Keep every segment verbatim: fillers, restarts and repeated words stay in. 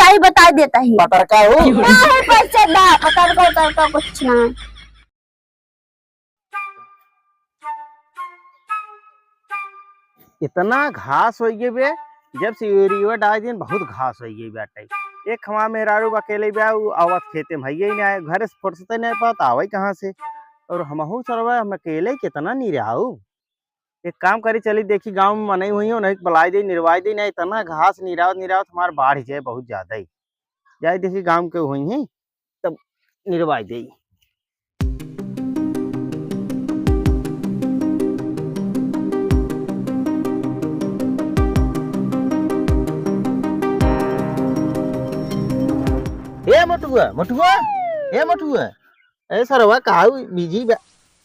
रास्ता ही बताइ देता ही। पतरका हो? ना है पैसे दा, पतरका उतरका कुछ ना। इतना घास होइ गए बे, जब से यूरिया डाल दिन बहुत घास होइ गए बाटे। एक हमार मेहरारू अकेले बा, उ आवत खेते में है ही ना, घर से फुर्सत ही ना पावत, आवै कहाँ से? और हमहू सरवा हम अकेले कितना निराऊ। एक काम करी, चली देखी गाँव में मनई हुई हो, नहीं बुलाई दे, निरवाई दे, नहीं इतना घास निरावत निरावत हमार बाढ़ जाए बहुत ज्यादा ही। जाए देखी गाँव के हुई ही, तब निरवाई दे। ए मोटुआ, मोटुआ, ए मोटुआ, ए सरवा, काऊ बिजी बा?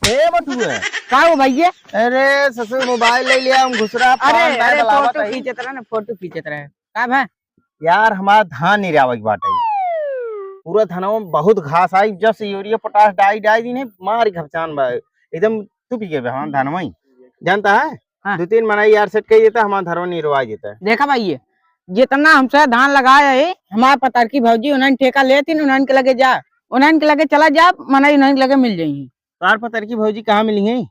ए मोटुआ। का हो भैया? अरे ससुर मोबाइल ले लिया, हम घुसरा अरे, पान अरे, बुलावत फोटो हई। खींचत रहे ना, फोटो खींचत रहे। का भा? यार, हमार धान निरावे के बाटे। पूरा धनवा में बहुत घास आई, जब से यूरिया पोटाश डाई, डाई दिन है, मार घपचान बा। एकदम तुपि गए बा हमार धनवा ही। जानता है? हाँ। दो तीन मनई यार सेट कर देता, हमार धनवा निरवा देता। देखा भाई, ये जितना हमसे धान लगाए है, हमार पतरकी भौजी, उन्हन ठेका लेतिन, उन्हन के लगे जा, उन्हन के लगे चला जा, मनई उन्हन के लगे मिल जाई। तोहार पतरकी भौजी कहाँ मिली हैं?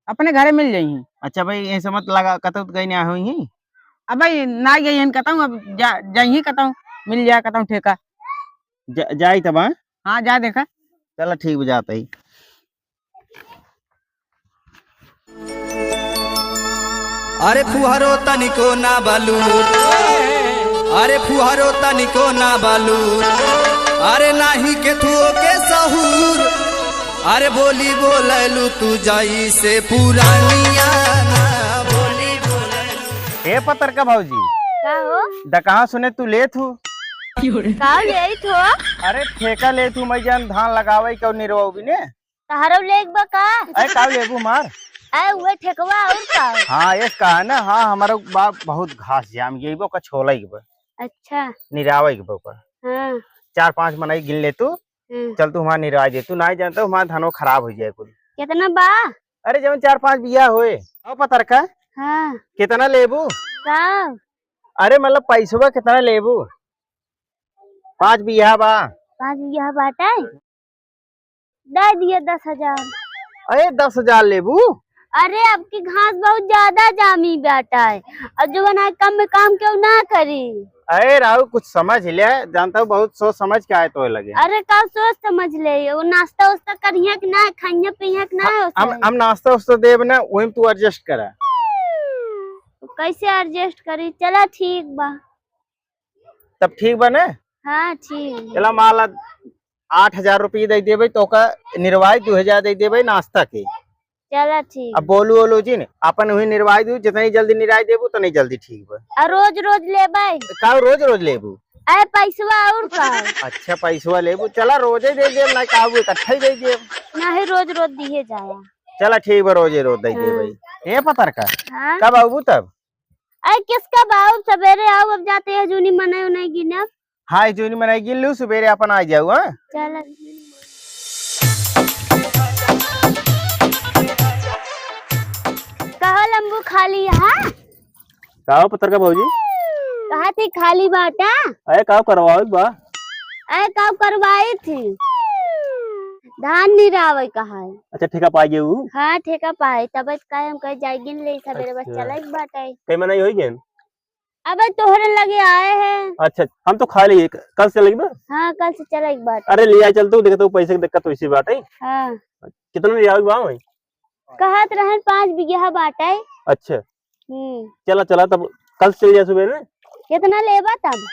अपने घरे मिल जाई हैं। अच्छा भाई, ऐसे मत लगा, कतौ तो गई ना हुई हैं। अब भाई, ना गई हैं कतौ, अब जा, जाई कतौ, मिल जाए कतौ ठेका। जा, जाई तब, हाँ? हाँ, जा देखा। चला ठीक बा, जाता ही। अरे फुहरो तनिको ना बालू, अरे फुहरो तनिको ना बालू, अरे नाही केथुओ के सहूर, अरे बोली बोलैलू तू जैसे पुरानिया ना बोली बोलैलू। ए पतरका भौजी, का हो? डकहा सुने तू लेत हू? का लेत हो? अरे ठेका लेत हू, मैं जान धान लगावे के और निरवाऊ भी ने। तहरो लेक बा का? अरे का लेबू मार? अरे उहे ठेकवा और का? हाँ, ये का है ना, हाँ, हमारा बा बहुत घास जाम गई बा, ओका छोले के बा। अच्छा। निरावे के बा ओका। हाँ। चार पांच मनई गिन ले तू, हम्म। चल तू हमार निराई दे, तू नाहीं जानता हमार धनो खराब हो जाए कुल। कितना बा? अरे जवन चार पांच बिया होए। आओ पतरका। हाँ। कितना लेबू? का? अरे मतलब पैसवा कितना लेबू? पाँच बिया बा। पाँच बिया बाटे? दे दिए दस हजार। अरे दस हजार लेबू? अरे, अब की घास बहुत ज्यादा जामी बाटे, और जो बनाए कम में काम क्यों ना करी? अरे राहु, कुछ समझ ले, जानता हूँ बहुत सोच समझ के आए तो लगे। अरे का सोच समझ ले, वो नाश्ता उस्ता करिए कि ना, खाइए पीए कि ना, हम, हम नाश्ता उस्ता देब ना, वही में तू adjust करा। कैसे adjust करी? चला ठीक बा। तब ठीक बा ना? हाँ, ठीक। चला, मान ला, आठ हजार रुपये दे देबे, तो ओका निरवाई दू हजार दे देबे नाश्ता के। चला, ठीक। अब बोलू ओलू जी ने, अपन वही निरवाई दू, जितनी जल्दी निराई देबू, उतनी जल्दी ठीक बा। आ रोज रोज लेबे? का रोज रोज लेबू? अरे पैसवा और का? अच्छा, पैसवा लेबू, चला, रोजे दे देब, ना का, वो इकट्ठा ही दे देब। नहीं, रोज रोज दिए जाया। चला, ठीक बा, रोजे रोज दे हाँ। देबे। ए पतरका, हाँ? कब आबू तब? अरे किसका बाबू, सवेरे आओ, अब जाते हैं जूनी मनाई उनाई गिने। हाँ, जूनी मनाई गिन लू, सवेरे अपन आ जाऊ, हाँ? चल। कहो लंबू खाली, हाँ? का हो पतरका भौजी? कहा थी खाली बाटा? अरे का करवावे बा? अरे का करवाई थी? धान निरावे कहा है। अच्छा, ठेका पाई गए ऊ? हाँ, ठेका पाए, तब काहे हम कहे जाए गिन ले सवेरे, बस अच्छा। चले के बाटे। कई मनाई होई गेन? अबे तोहरे लगे आए हैं। अच्छा, हम तो खाली है, कल से चले के बा? हाँ, कल से चले के बाटे। अरे ले आए चल तू, देखत हूँ पैसे की दिक्कत वैसी बाटे। हाँ। कितना ले आवे बा भाई? कहत रहन पाँच बीघा बाटे। अच्छा। हम्म। चला, चला, तब कल से चल जा सुबह में। कितना लेबा तब?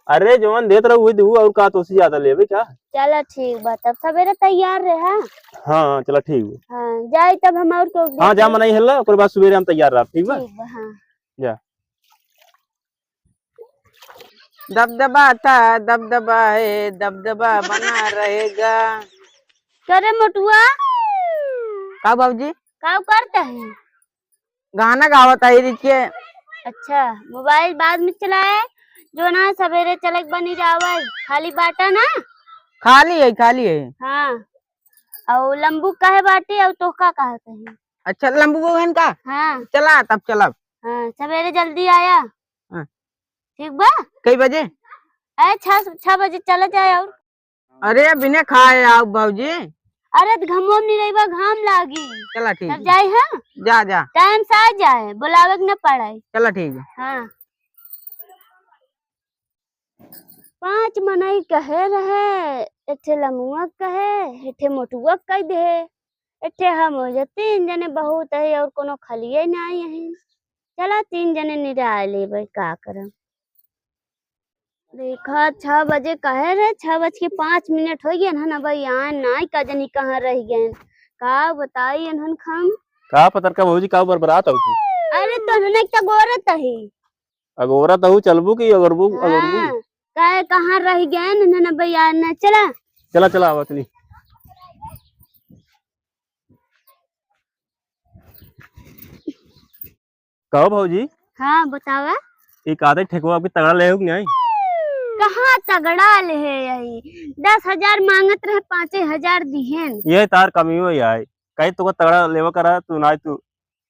अरे, जवन देत रहू, वही देबू, और का, तोसे ज्यादा लेबे का? चला, ठीक बा, तब सवेरे तैयार रहे, हाँ? हाँ, चला, ठीक बा। हाँ, जाई तब हम और तो हाँ, जा, मनई हल्ला, ओकर बाद सवेरे हम तैयार रह, ठीक बा? ठीक बा, हाँ। जा। दबदबा था, दबदबा है, दबदबा बना रहेगा। करे मोटुआ? का बाबूजी? का करता है? गाना गावत आई रिच के। अच्छा, मोबाइल बाद में चलाए, जो ना सवेरे चलक बनी जावे, खाली बाटा ना? खाली है, खाली है। हाँ, और लंबू काहे बाटी और तोहका कहत है? अच्छा, लंबू बहन का? हाँ। चला, तब चलब। हाँ, सवेरे जल्दी आया। हाँ। ठीक बा? कई बजे? ए, छह, छह बजे चला जाए और। अरे, बिना खाए आओ भौजी। अरे, त घमवा में नहीं रहिबा, घाम लागी। चला ठीक तब है। जाए, हाँ? जा, जा। टाइम से आ जाए, बुलावे के न पड़े। चला ठीक है। हाँ। पाँच मनई कहे रहे, एठे लमुआ कहे, एठे मोटुआ कह दे, एठे हम हो जा, तीन जने बहुत है और कोनो खलिए नाई है। चला तीन जने निराय लेबे, का करम। देखा, छह बजे कहे रहे, छह बज के पाँच मिनट हो गए हन, अबे आए नाई, का जनी कहाँ रह गए। का बताई इन्हन खम। का पतरका भौजी, का बरबरात हो तू? अरे, तो हमें एक तो गोरत ही। अगोरा तहू चलबू कि अगोरबू, अगोरबू? हाँ, काहे कहाँ रह गए न, न, न, भैया, न, चला। चला, चला, आवत नहीं। कहो भौजी। हाँ, बतावा। ई कहते ठेकवा आपके तगड़ा ले हो कि नहीं? कहाँ तगड़ा ले है यही? दस हजार मांगत रहे, पाँचे हजार दिहेन। ये तार कमी हो यार। कहीं तो तगड़ा लेवा करा, तू ना तू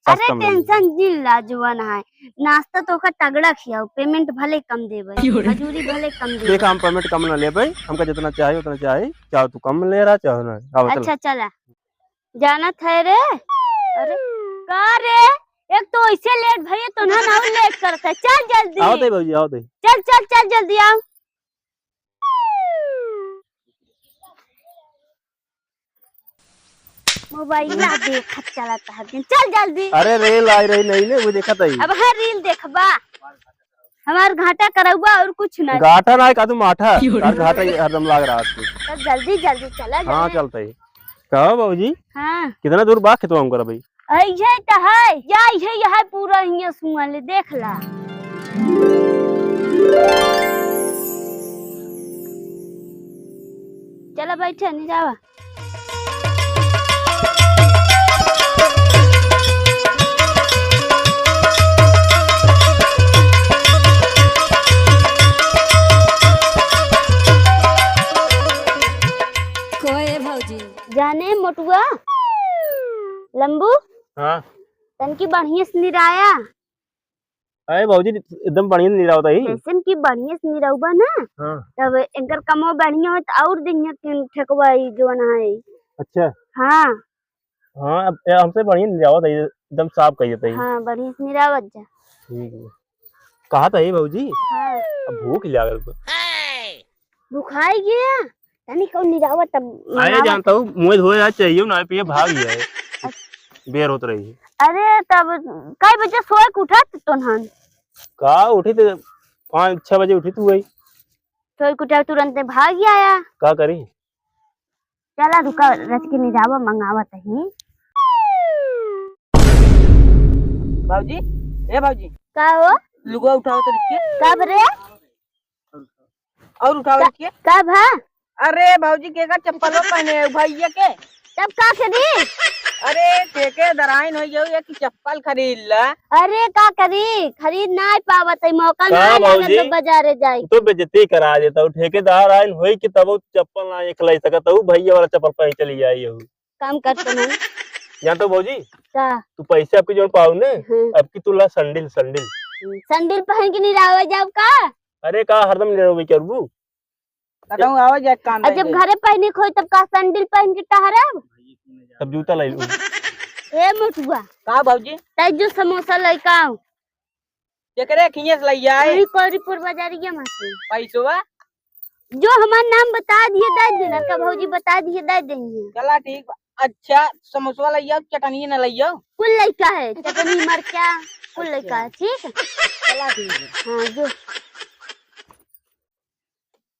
अरे सस्ता में ले। टेंशन जिन ला जुआन है, नाश्ता तो का तगड़ा खियाओ, पेमेंट भले कम देबे, क्यों रे? मजूरी भले कम देबे। देख, हम पेमेंट कम ना लेबे, हमका जितना चाही उतना चाही, चाहे तू कम ले रहा चाहे ना। आवा, चला। अच्छा चला। जानत है रे। अरे का रे, एक तो ऐसे लेट भैया तो ना ना लेट करत है। चल जल्दी। आओ दे भौजी, आओ दे। चल चल चल जल्दी आओ। मोबाइल ना देखत चलत है दिन। चल जल्दी। अरे रील आई रही नहीं ने, वो देखत है। अब हर रील देखबा, हमार घाटा करौबा और कुछ ना। घाटा ना है का तू माठा, क्यों रे? तार घाटा ही हरदम लाग रहा है। तो जल्दी जल्दी चला हाँ, जाए। चलते ही। कहो बाबूजी, हाँ। कितना दूर बा खेतवा हमकर भाई? अइहे त है, या इहे, यह पूरा हियां सुआ ले, देख ला। चला बैठे, नहीं जावा। कोए भौजी। जाने मोटुआ, लंबू, हाँ। तनकी बढ़िया से निराया। अरे भौजी, एकदम बढ़िया निरावत है। जैसन की बढ़िया से निरउबा ना, हाँ। तब इनकर कमो बढ़िया होत और दिन के ठेकवा ई जवन है। अच्छा। हाँ। हाँ, अब ए, हमसे बढ़िया निरावत है, एकदम साफ कह देते हैं। हाँ, बढ़िया से निरावत जा। ठीक है। कहा था ये भौजी? हाँ। अब भूख लागल बा। भुखाई गया, तनी कौन निरावत तब अरे मंगावत। जानता हूँ, मुँह धोए आज चाहिए ना, पिए भाग गया है। बेर होत रही है। अरे तब कई बजे सोए के उठत तो नहन? का उठी तो पाँच छह बजे उठी तू वही। सोए के उठा तुरंत भाग आया। का करी? चला रुका, रच के निरावा मंगावत ही। भौजी, ए भौजी। का हो? लुगवा उठाओ तो रच के। कब रे? और उठाओ का, इसके। का भा? अरे भौजी के का चप्पलो पहने है भैया के? तब का करी? अरे ठेकेदाराइन हो जाऊ, एक चप्पल खरीद ला। अरे का करी, खरीद ना पावत है, मौका का ना लागत भौजी? तो बाजारे जाए। तू तो बेइज्जती करा देता हूँ, ठेकेदाराइन होई कि तब चप्पल ना एक लाई सकत हूँ, भैया वाला चप्पल पहन चली आई हूँ। काम करते नहीं। या तो भौजी, का? तू पैसे आपके जोन पाऊ ने, हम्म। अब की तू ला संडिल, संडिल। संडिल पहन के नहीं रहो जाओ का? अरे का हरदम नहीं रहो क्या रुबू? कतहूँ आवे जाए काम आ, जब नहीं। घरे पहने के होई तब का संडिल पहन के टहरब? तब जूता लाई लू। ए मोटुआ। का भौजी? तै जो समोसा लइका आओ। केकरे खियस लई जाए? वही कौरीपुर बाजारिया में से। पैसवा? जो हमार नाम बता दिए दे देना, का भौजी बता दिए दे देंगे। चला ठीक बा। अच्छा, समोसवा लई जाओ, चटनी न लई जाओ। कुल लइका है, चटनी मरचा, कुल लइका है, ठीक है? चला ठीक है। हाँ, जो।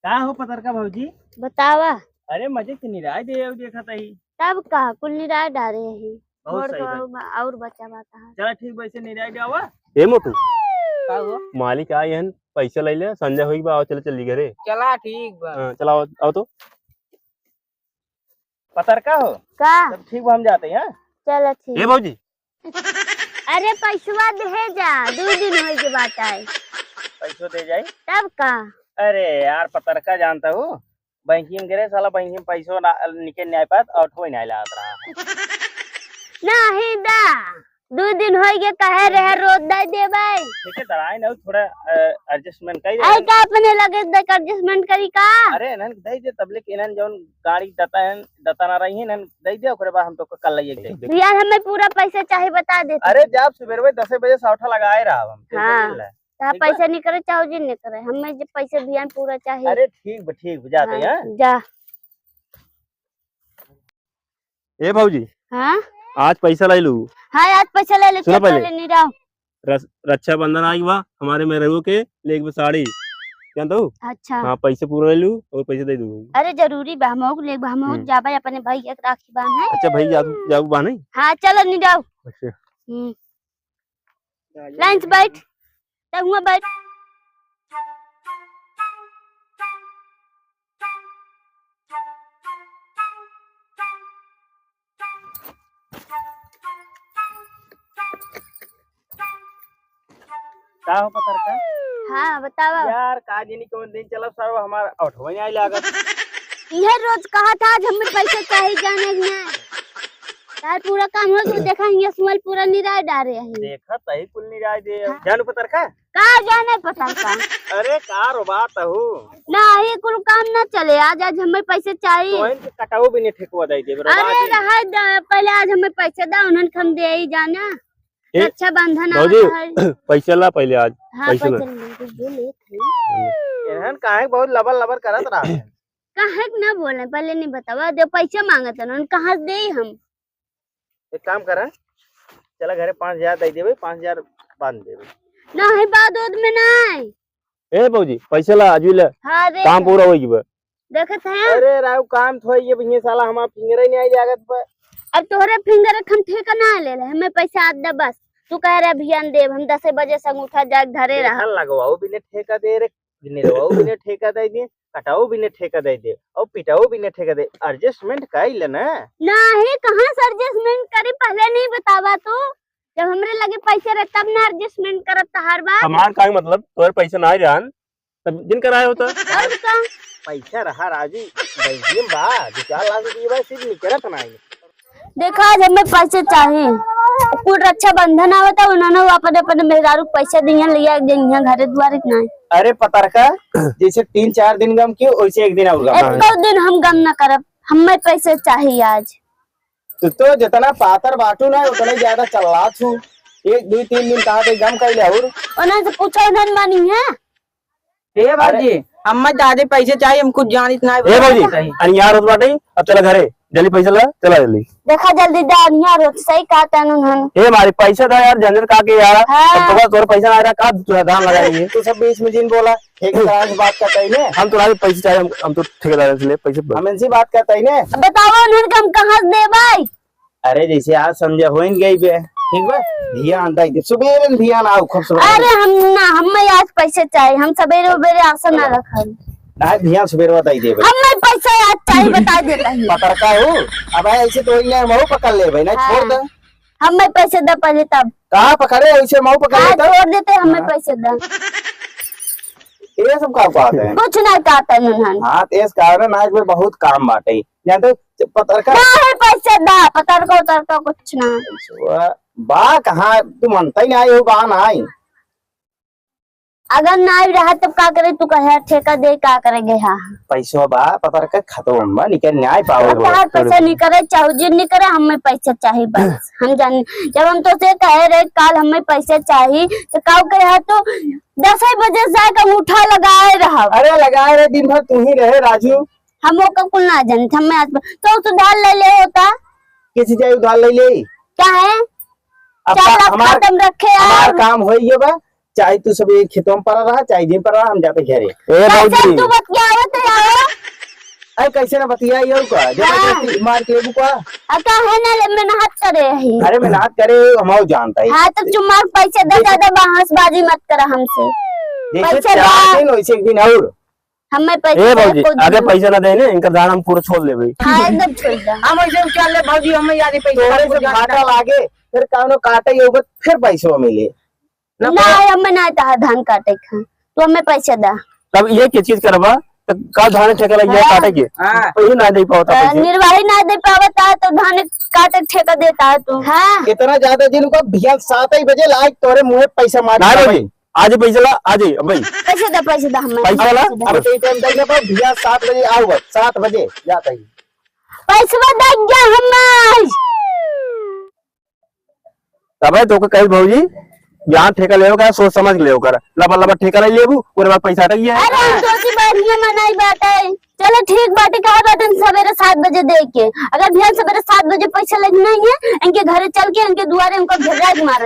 का हो पतरका भौजी? बतावा। अरे मजे के निराय दे आऊ देखत ही। तब का, कुल निराय डारे ही। बहुत और सही तो बात। और बा-, और बचा बात है। चला ठीक, वैसे निराय दे आवा। ए मोटू। का हो? मालिक आए हन, पैसा ले ले, संझा होई बा, आओ चले चली घरे। चला ठीक बा। हाँ, चला आओ, आओ तो। पतरका हो? का? तब ठीक बा, हम जाते हैं, हाँ? चला ठीक। ए भौजी। अरे पैसवा दे जा, दो दिन होई के बात आए। पैसो दे जाई? तब का? अरे यार पतरका जानता हूँ, बैंकिंग करे साला, बैंकिंग पैसो ना निके नहीं पात और ठोई नहीं लात रहा। नहीं दा। दो दिन होइ गए, कहे रहे रोज दे देबै। ठीक है, दराई ना, थोड़ा, अ, adjustment करी अरे दे। का अपने लगे देख adjustment करी का? अरे इन्हन दे दे, तब लेके इन्हन जौन गाड़ी दता है, दता ना रही है, इन्हन दे दे, ओकरे बाद हम तो कल लाइए दे दे। भैया, हमें पूरा पैसा चाही, बता देते। अरे, जब सुबेरवे दसे बजे सौठा लगाए रहा हम, tension हाँ। नहीं ले। चाहे ठीक बा? पैसा निकरे, चाहे जिन निकरे, हमें जब पैसा भैया पूरा चाही। अरे, ठीक बा, ठीक बा, जा तो, हाँ, हैं? जा। ए भौजी, हाँ? आज पैसा लाई लू। हाँ, आज पैसा लाई ले, सुनो चल पहले। पहले निराव। रस-, रक्षाबंधन आई बा, हमारे मेहरारू के लेके बा साड़ी, जानत हो? अच्छा। हाँ, पैसे पूरा लाई लू और पैसे दे दू। अरे जरूरी बा, हमहू लेके बा, हमहू हम्म। जाबे अपने भैया के राखी बांधे। अच्छा, भैया जाबू, जाबू बांधे? हाँ, चलो निराव। अच्छा। हम्म। लाइन से बैठ, तब हुआ बैठ। का हो पतरका? हाँ, बतावा। यार, का जानी कौन दिन चलब, सारा हमार औठवा नहीं आई लागत। इहे रोज कहा था, आज हमें पैसे चाही, जाने के ना। यार, पूरा काम हो गया, देखा, हियाँ सुमल पूरा निराय डारे है। देखा, तही कुल निराय दे। हाँ। जानू पतरका? का जाने पतरका? अरे, का रो बात हो? ना, ये कुल काम ना चले, आज, आज हमें पैसे चाही। तो इनके कटाऊ भी नहीं ठेकवा दे देबे, रो अरे, बात ही। रहा द-, पहले आज हमें पैसे दा, उन्हन के हम दे ही जाना। ए, रक्षाबंधन भौजी, आवत है। पैसा ला पहले आज, हाँ, पैसा ला। पैसा ले, दे लेत है। इन्हन काहे बहुत लबर लबर करत रहा है? काहे के ना बोले, पहले नहीं बतावा, दे पैसा मांगत है, उन्हन कहाँ से दे हम? एक काम करा, चला घरे पाँच हजार दे देबे, पाँच हजार बांध देबे। नहीं, बाद उद में नहीं। ए भौजी, पैसा ला, आज ही ला। हाँ, देख। काम पूरा होई बा। देखत है? अरे राव, काम तो होई बा, ये साला हमार finger ही नहीं आई लागत बा। अब तोहरे finger के हम ठेका ना ले ले, हमें पैसा आज दे बस। तू कह रहे अभियान देब, हम दसे बजे से अंगूठा जाग धरे रहा। देखा, लगवाऊ बिने ठेका दे रे, गिनवाऊ बिने ठेका दे दे, कटाऊ बिने ठेका दे दे, और पिटाऊ बिने ठेका दे, adjustment कर ले ना। नहीं, कहाँ से adjustment करी, पहले नहीं बतावा तू। जब हमरे लगे पैसे रहे तब ना adjustment करब तहार बात। हमार का मतलब, तोहरे पैसा ना रहन, तब जिन कराए होता। और का? पैसा रहा राजू, बैंक में बा, दो चार लाख रुपये बा, सिर्फ निकलत ना है। देखा, आज हमें पैसे चाही। कुल रक्षाबंधन आवता, उन्होंने वो अपने, अपने मेहरारू के पैसे दिए, लिया एक दिन यहाँ घरे दुआरे के नाई। अरे पतरका, जैसे तीन चार दिन गम कियो, वैसे एक दिन और गम। एको दिन हम गम ना करब, हमें पैसे चाही आज। तू तो जितना पातर बाटू ना, उतने ज्यादा चल्लात हूँ। एक, दो, तीन दिन कहा थे गम कर ले और। उन्होंने से पूछा, उन्होंने मानी है? ए अरे। भौजी, हम्मे ज्यादा पैसे चाहिए, हम कुछ जानित ना है, ए भौजी, चाहिए। अनियार होत बाटे, अब चला घरे, जल्दी पैसा ला, चला जल्दी। देखा जल्दी दा, अनियार होत, सही कहा तैनू हन। ए मारी पैसा दा यार, झंझट का के यार, हाँ। अब तोरा, तोरा पैसा ना आ रहा, का तू धान लगाएंगे? तू सब बीच में जिन बोला, ठेकेदार से बात करता ही ने। हम तो राज पैसे चाहिए, हम, हम तो ठेकेदार से ले पैसे। हम इनसे बात करता ही ने। बताओ उन्हन के हम कहाँ से देबै? अरे जैसे आज समझा होइन गई बे, ठीक बा? धियान दे दे, सुबेरे न धियान आओ, खूब सुबेरे। अरे हम ना, हमें आज पैसे चाहिए, हम सबेरे उबेरे आशा ना रखब। ना धियान सुबेरे बताई देबे। हमें पैसा आज चाहिए, बता देता ही। पकड़ का हो? अब ऐसे तो इन्हें हम पकड़ लेबे, ना हाँ। छोड़ दे। हमें पैसे दे पहले तब। कहाँ पकड़े, ऐसे मऊ पकड़ हाँ, लेता? छोड़ देते, हमें हाँ। पैसे दे। ये सब का बात है? कुछ ना कहते नन्हन। हाँ, तो इस कारण आज में बहुत काम बाटे। या तो पतरका ना है पैसे दा, पतरका उतरका कुछ ना। बा कहाँ, तू मनता ही ना, ये बा ना आई। अगर ना आई रहा तब का करे, तू कहे ठेका दे, का करे गए हा? पैसवा बा, पतरका खतम बा, निकल ना आई पावे अब बा। तहार पैसा निकरे, चाहे जिन निकरे, हमें पैसा चाही बस। हम जान, जब हम तो से कहे रहे काल हमें पैसा चाही, तो का करे हा तू दस बजे से जाके उठा लगाए रहा। अरे लगाए रहे, दिन भर तू ही रहे राजू। हम ओकर कुल ना जानत, हमें आज तो सुधार ले ले होता। किसी जाए उधार ले ले? क्या है? अब चार का-, लाख हमार, खत्म रखे हमार यार। काम होई गया बा, चाहे तू सब एक खेतों में पड़ा रहा, चाहे जिन पड़ा रहा, हम जाते घरे। ए कैसे भौजी। तू बतियावत रहो? अरे कैसे ना बतियाई हो का? हाँ। जबरदस्ती मार के लेबू का? आ का है ना ले मेहनत करे ही। अरे मेहनत करे, हम जानता है। हाँ, तो चुम्मा पैसे दे, देखो। ज्यादा बहसबाजी मत करा हमसे। जैसे पैसे चार दा। दिन वैसे एक दिन और। हमें पैसे ए दे, भौजी, कोई अगर दिन पैसा ना दे ने, इनका धान हम पूरा छोड़ लेबे। हाँ, एकदम छोड़ दे। हम ऐसे उछाल ले भौजी, हमें याद ही पैसा तोरे से हमको घाटा जाता। लागे, फिर कानो काटे ये ऊपर फिर पैसवा मिले। ना ना, पाओ। हमें ना तहार धान काटे के, तू हमें पैसा दा। तब ये के चीज करबा, का धान ठेका लग गया हाँ। काटे के? हाँ। वही ना दे पावता पैसे। निर्वाही ना दे पावता तो धान काटे ठेका देता है तू। हाँ। इतना ज्यादा दिन को भैया सात ही बजे लाइक तोरे मुँहे पैसा मार ना दिया भाई। आज ही पैसा ला, आज ही, अब भाई। पैसे दे, पैसे दे हमें। पैसा ला, पैसे दे। अब तो ये टाइम देख ले, पर भैया सात बजे आओ बस, सात बजे जाता ही। पैसवा दे गया हमें। तबे तोके कही भौजी, जहाँ ठेका लेवे का, सोच समझ के लेवे कर। लबा लबा ठेका ले लेबू, ओकरे बाद पैसा अटक जाए। अरे, हम सोची बढ़िया मनाई बाटे। चलो ठीक बाटे, कहा बाटे सवेरे सात बजे दे के। अगर भैया सवेरे सात बजे पैसा लेके नहीं है, इनके घरे चल के इनके दुआरे उनको घेरा के मारे।